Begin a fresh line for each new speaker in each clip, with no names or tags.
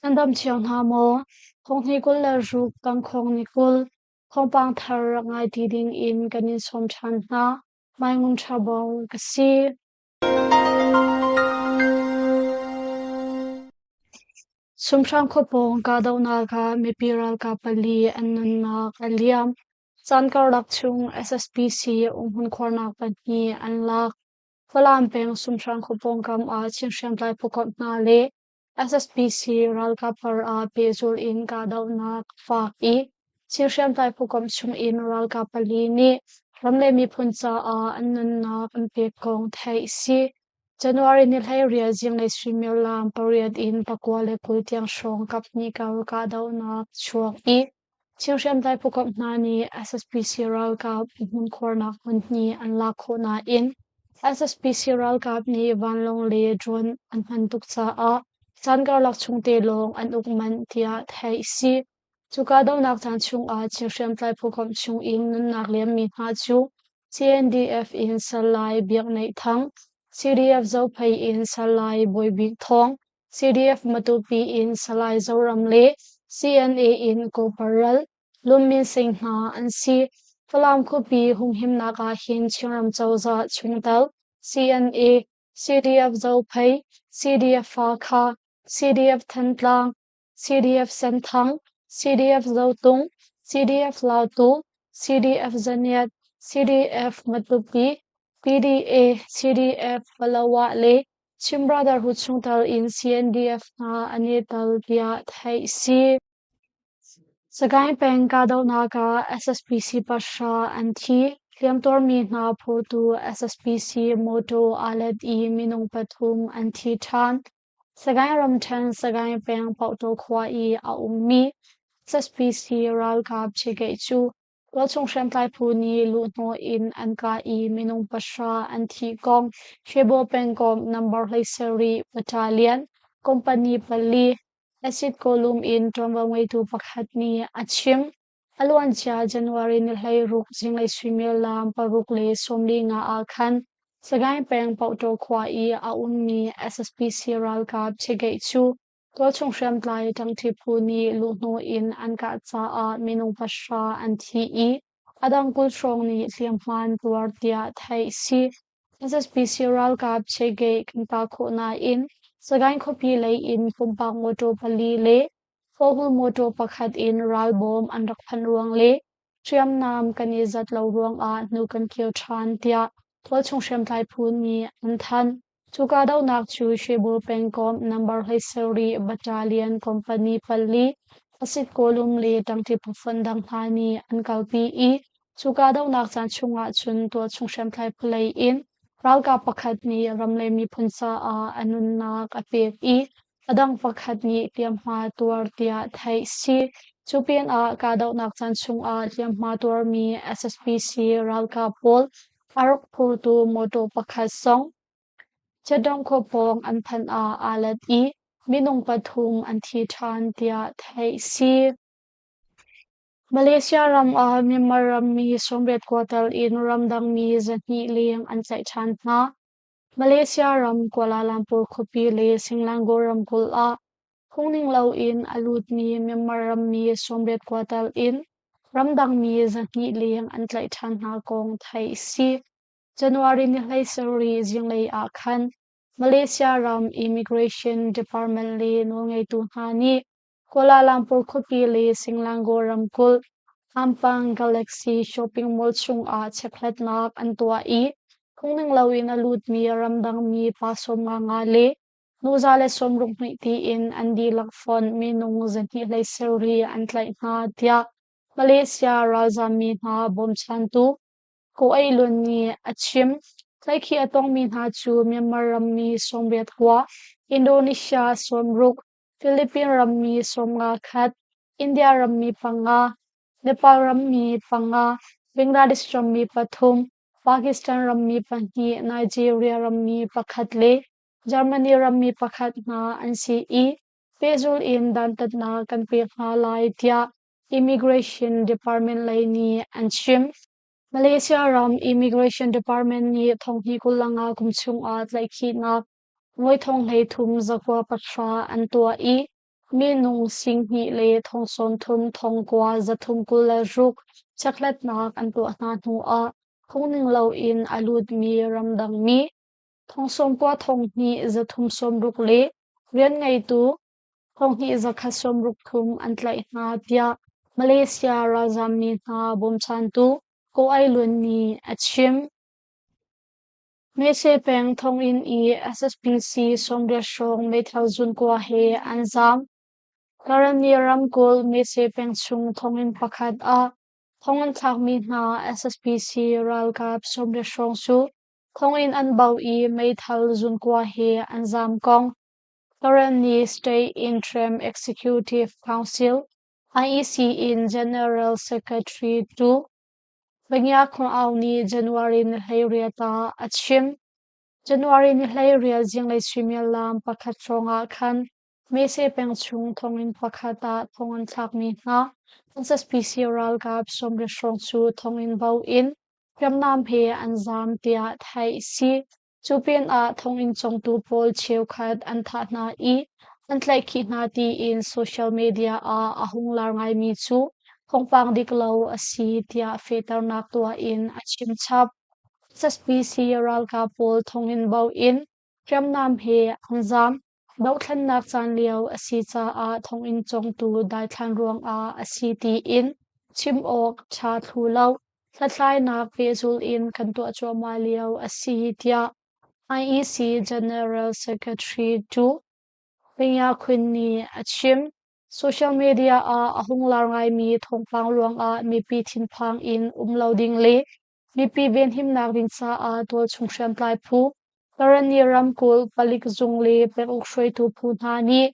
Nan dam cio hna maw? Thonghni 26 tangkhawng ni 20, thawngpang thar rak ngai ti ding in kan in sawm ṭhan hna. Mai Ngun Ṭha Bawng ka si. Sumhrang khua pawng kahdohnak ah mipi ralkap pali an nunnak a liam. Caan karlak chung SSPC umhmun khuarnak pahnih an lak. Falam peng Sumhrang khua pawngkam ah Chin hriamtlai phukomh hna le SSPC ralkap par ah pehzulh in kahdohnak a fak i Chin hriamtlai phukomh chung in ralkap pali nih ram le miphun caah an nunnak an pek kong theih a si. January ni 18 zinglei suimilam pariat in 29 tiang hrawng kaphnih kar kahdohnak a chuak i Chin hriamtlai phukomh hna nih SSPC ralkap hmunkhuarnak hmun hnih an lak khawh nain SSPC ralkap nih vanlawng le drone an hman tuk caah caan karlak chungte lawng an uk manh tiah theih a si. Cu kahdohnak caan chungah Chin hriamtlai phukomh chungin nunnak liammi hna cu CNDF in Salai Biak Neih Thang, CDF Zophei in Salai Bawi Bik Thawng, CDF Matupi in Salai Zoram le CNA in Kawparal, Lummin Sing hna an si. Falam khuapi humhimnak ah hin Chinram cozah chungtel CNA, CDF Zophei, CDF Hakha, CDF Thantlang, CDF Senthang, CDF Zotung, CDF Lautu, CDF Zaniat, CDF Matupi, PDA, CDF Palawa le Chin Brotherhood chungtel in CNDF hna an i tel tiah theih a si. Sagaing peng kahdohnak ah SSPC pahra an thi. Hliamtuarmi hna phurtu SSPC mawṭaw aa let i minung pathum an thi ṭhan. Sagaing ramṭhen Sagaing peng Pauktaw khua i a ummi SSPC ralkap Chigeih cu Tualchung hriamtlai phu nih luhhnawh in an kah i minung pahra an thih kong Hribaw pengkomh number 17 battalion company pali acid kawlum in ṭuanvo ngeitu pakhat nih a chim. A luancia January ni 16 zinglei suimilam 6:45 ah khan Sagaing peng Pauktaw khua i a ummi SSPC ralkap Chigeih cu Tualchung hriamtlai ṭangṭi phu nih luhhnawh in an kah caah minung pahra an thi i a dang 20 hrawng nih hliamhma an tuar tiah theih a si. SSPC ralkap Chegeih kan kah khawh nain Sagaing khuapi lei in pumpak mawṭaw pali le four-wheel mawṭaw pakhat in ralbawm an rak phanh ruang le hriamnam kan i zat lo ruangah hnu kan kir ṭhan tiah tualchung hriamtlai phu nih an thanh. Cu kahdohnak cu Shwebo pengkomh number 17 Battalion Company pali Asit Kawlum le ṭangṭi phufonh dang hna nih an kalpi i cu kahdohnak caan chungah cun tualchung hriamtlai phu in ralkap pakhat nih ram le miphun caah a nunnak a pek i a dang pakhat nih hliamhma tuar tiah theih a si. Cu pinah kahdohnak caan chungah hliamhma tuarmi SSPC ralkap pawl a rak phurtu mawṭaw pakhat zong Chiatdong khua pawng an phanh ah aa let i minung pathum an thi ṭhan tiah theih a si. Malaysia ram ah Myanmar rammi 80 quarter in ramdangmi 200 leng an tlaih ṭhan hna. Malaysia ram Kuala Lumpur khuapi le Selangor ramkulh ah phungning loin a lutmi Myanmar rammi 80 quarter in ramdangmi 200 leng an tlaih ṭhan hna kong theih a si. January ni 17 zinglei ah khan Malaysia ram Immigration Department le nawlngeitu hna nih Kuala Lumpur khuapi le Selangor ramkulh Ampang Galaxy Shopping Mall chungah chekhlatnak an tuah i phungning loin a lutmi ramdangmi pa 55 le nu 162 tiin an dihlak fonh minung 227 an tlaih hna tiah Malaysia ralzammi hna bawmchantu Ko Ei Lun nih a chim. Tlaihkhih a tongmi hna cu Myanmar rammi 81, Indonesia 60, Philippine rammi 51, India rammi panga, Nepal rammi panga, Bangladesh rammi pathum, Pakistan rammi pahnih, Nigeria rammi pakhat le Germany rammi pakhat hna an si i pehzulh in dantatnak kan pek hna lai tiah Immigration Department lei nih an chim. Malaysia ram Immigration Department nih thonghnih 25 kum chungah tlaihkhihnak voi thong 33 zakua pahra an tuah i. Minung 20,000 le 30,000 936 chekhlatnak an tuah hna hnuah phungning loin a lutmi ramdangmi 90,260 le rianngeitu 2163 an tlaih hna tiah Malaysia ralzammi hna bawmchantu Ko Ai Lun nih a chim. Mese peng thonginn i SSPC 80 hrawng meithal zunkua he an zaam. Karenni ramkulh Mese peng chung thonginn pakhat ah thong an thlakmi hna SSPC ralkap 80 hrawng cu thonginn an bauh i meithal zunkua he an zaam kong Karenni State Interim Executive Council IEC in General Secretary tu Banya Khong Aung nih January ni 18 ah a chim. January ni 18 zinglei suimilam pakhat hrawngah khan Mese peng chung thonginn pakhat ah thong an thlakmi hna SSPC ralkap 80 hrawng cu thonginn bo in hriamnam he an zaam tiah theih a si. Cu pinah thonginn cawngtu pawl cheukhat an thah hna i an tlaihkhih hna tiin social media ah a hung lar ngaimi cu thawngpang dik lo a si tiah fehternak tuah in a chim chap. SSPC ralkap pawl thonginn bo in hriamnam he an zaam. Dohthlennak caan lio a si caah thonginn cawngtu daithlan ruangah a si tiin chim awk ṭha thlu lo. Hlathlainak pehzulh in kan tuah cuahmah lio a si tiah IEC General Secretary Tu Paya Khwin nih a chim. Social media ah a hung lar ngaimi thawngpang ruangah mipi thinphang in um lo ding le mipi venhimnak ding caah tualchung hriamtlai phu, Karenni ramkulh palik zung le penguk hruaitu phu hna nih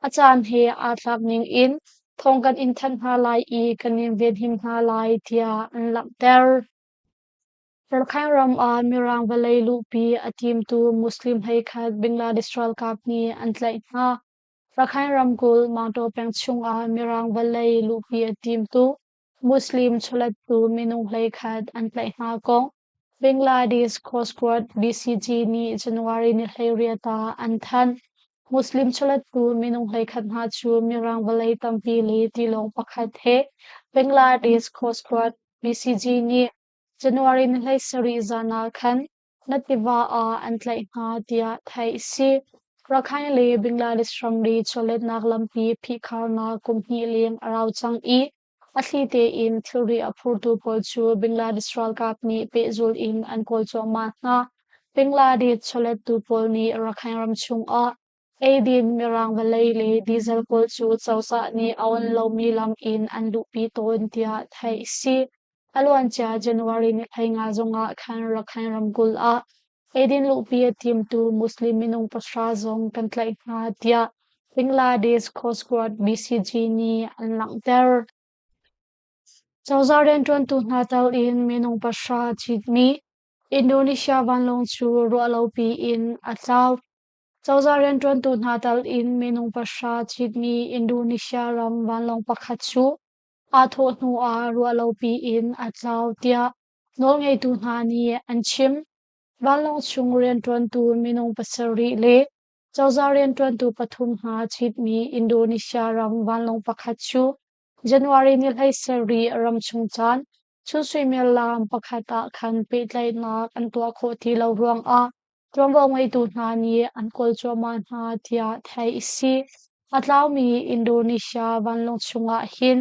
a caan he aa tlak ning in thawng kan in thanh hna lai i kan in venhim hna lai tiah an langhter. Rakhine ram ah Mirang vawlei luhpi a timtu Muslim 11 Bangladesh ralkap nih an tlaih hna. Rakhine ramkulh Maungtaw peng chungah Mirang vawlei luhpi a timtu Muslim chawlettu minung 11 an tlaih hna kong Bangladesh Coast Guard BCG nih January ni 18 ah an thanh. Muslim chawlettu minung 11 hna cu Mirang vawlei tampi le tilawng pakhat he Bangladesh Coast Guard BCG nih January ni 17 zan ah khan na tiva ah an tlaih hna tiah theih a si. Rakhine le Bangladesh ramri chawletnak lampi phihkharnak kum hnih leng a rau cang i a thli tein thilri a phurtu pawl cu Bangladesh ralkap nih pehzul in an kawl cuahmah hna. Bangladesh chawlettu pawl nih Rakhine ram chungah eidin, mirang vawlei le diesel pawl cu cozah nih a on lomi lam in an luhpi tawn tiah theih a si. A luancia January ni 15 zongah khan Rakhine ramkulh ah eidin luhpi a timtu Muslim minung 9 zong kan tlaih hna tiah Bangladesh Coast Guard BCG nih an langhter. Cozah rianṭuantu hna tal in minung 9 citmi Indonesia vanlawng cu ruahlopi in a tlau. Cozah rianṭuantu hna tal in minung 9 citmi Indonesia ram vanlawng pakhat cu aa thawh hnuah ruahlopi in a tlau tiah nawlngeitu hna nih an chim. Vanlawng chung rianṭuantu minung 7 le cozah rianṭuantu pathum hna citmi Indonesia ram vanlawng pakhat cu January ni 17 ramchung caan chun suimilam pakhat ah khan pehtlaihnak an tuah khawh ti lo ruangah ṭuanvo ngeitu hna nih an kawl cuahmah hna tiah theih a si. A tlaumi Indonesia vanlawng chungah hin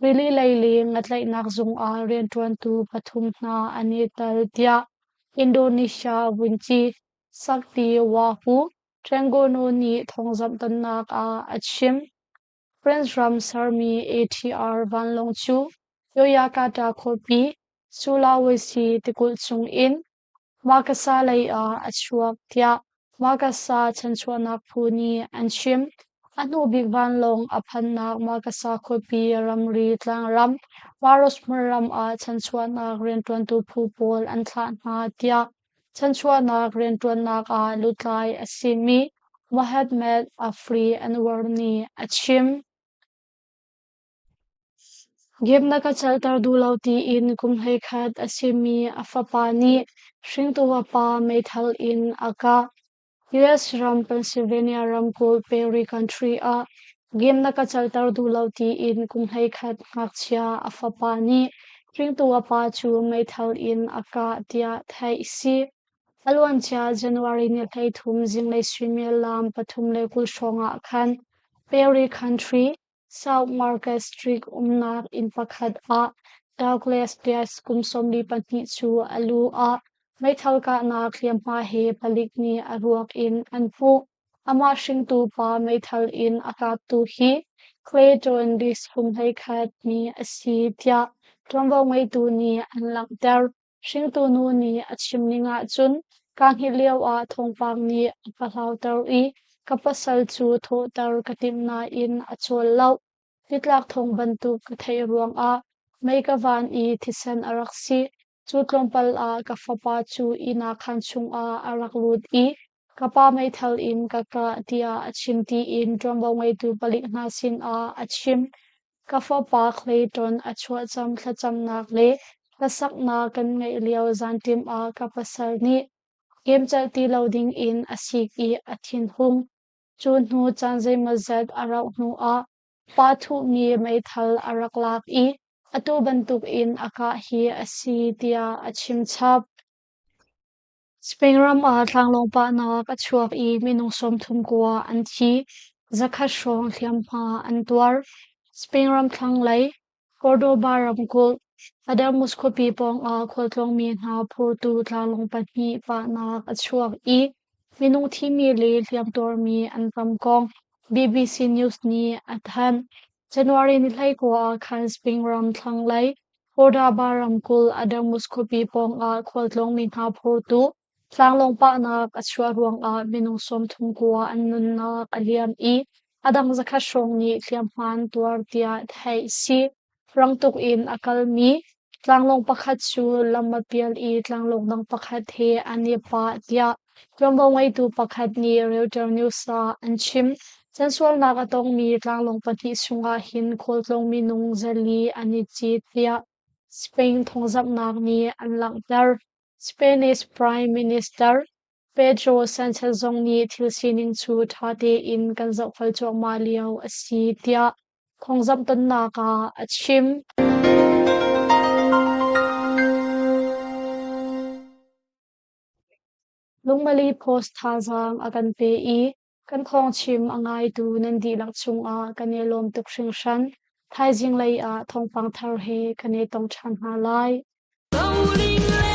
rili lei le ngatlaihnak zung ah rianṭuantu pathum hna an i tel tiah Indonesia vunci Sakti Wahyu Trenggono nih thawngzamh tonnak ah a chim. France ram sermi ATR vanlawng cu Yogyakarta khuapi Sulawesi tikulh chung in Makasa lei ah a chuak tiah Makasa chanchuahnak phu nih an chim. A hnu bik vanlawng a phannak Makasa khuapi ramri tlangram Maros hmunram ah chanchuahnak rianṭuantu phu pawl an thlah hna tiah chanchuahnak rianṭuannak ah lutlai a simi Mohamed Afri Anwar nih a chim. Game na ka celter duh lo tiin kum 11 a simi a fapa nih hringtu a pa meithal in a kah. US ram Pennsylvania ramkulh Perry County ah Game na ka calter duh lo tiin kum 11 ngakchia a fapa nih hringtu a pa cu meithal in a kah tiah theih a si. A luancia January ni 13 zinglei suimilam 3:20 hrawng ah khan Perry Country, South Market Street umnak inn pakhat ah Douglas Diaz kum 42 cu a lu ah meithal kahnak hliamhma he palik nih a ruak in an hmuh. Amah hringtu pa meithal in a kaptu hi Clayton Dix kum 11 mi a si tiah ṭuanvo ngeitu nih an langhter. Hringtu nu nih a chim ning ahcun kaa hngilh lioah thawngpang nih a ka hlauter i ka pasal cu thawhter ka timh nain a cawl lo. Nitlak thawng bantuk ka theih ruangah mei ka van i thisen a rak si. Cu tlawmpal ah ka fapa cu ihnak khaan chungah a rak lut i ka pa meithal in ka kah tiah a chim tiin ṭuanvo ngeitu palik hna sinah a chim. Ka fapa Clayton a chuahcam thlacamnak le hlasaknak kan ngeih lio zanṭim ah ka pasal nih game celh ti lo dingin a sik i a thinhung. Cu hnu caan zeimawzat a rauh hnuah pa thuhmi meithal a rak lak i atu bantukin a kah hi a si tiah a chimchap. Spain ram ah tlanglawng pahnak a chuak i minung 39 an thi, 100 hrawng hliamhma an tuar. Spain ram thlanglei Cordoba ramkulh, Adamuz khuapi pawngah khualtlawngmi hna phurtu tlanglawng pahnih pahnak a chuak i minung thimi le hliamtuarmi an tam kong BBC News nih a thanh. January ni 19 ah khan Spain ram thlanglei Cordoba ramkulh Adamuz khuapi pawngah khualtlawngmi hna phurtu tlanglawng pahnak a chuah ruangah minung 39 an nunnak a liam i a dang 100 hrawng nih hliamhma an tuar tiah theih a si. Rang tuk in a kalmi tlanglawng pakhat cu lam a pial i tlanglawng dang pakhat he an i pah tiah ṭuanvo ngeitu pakhat nih Reuters News ah an chim. Cansualnak a tongmi tlanglawng pahnih chungah hin khualtlawng minung 400 an i cit tiah Spain thawngzamhnak nih an langhter. Spanish Prime Minister Pedro Sanchez zong nih thil sining cu ṭha tein kan zohfel cuahmah lio a si tiah thawngzamh tonnak ah a chim. Lungmali Post thazaang a kan pe i kan thawngchim a ngaitu nan dihlak cungah kan i lawm tuk hringhran. Thaizing lei ah thawngpang thar he kan i tong ṭhan hna lai.
Roling.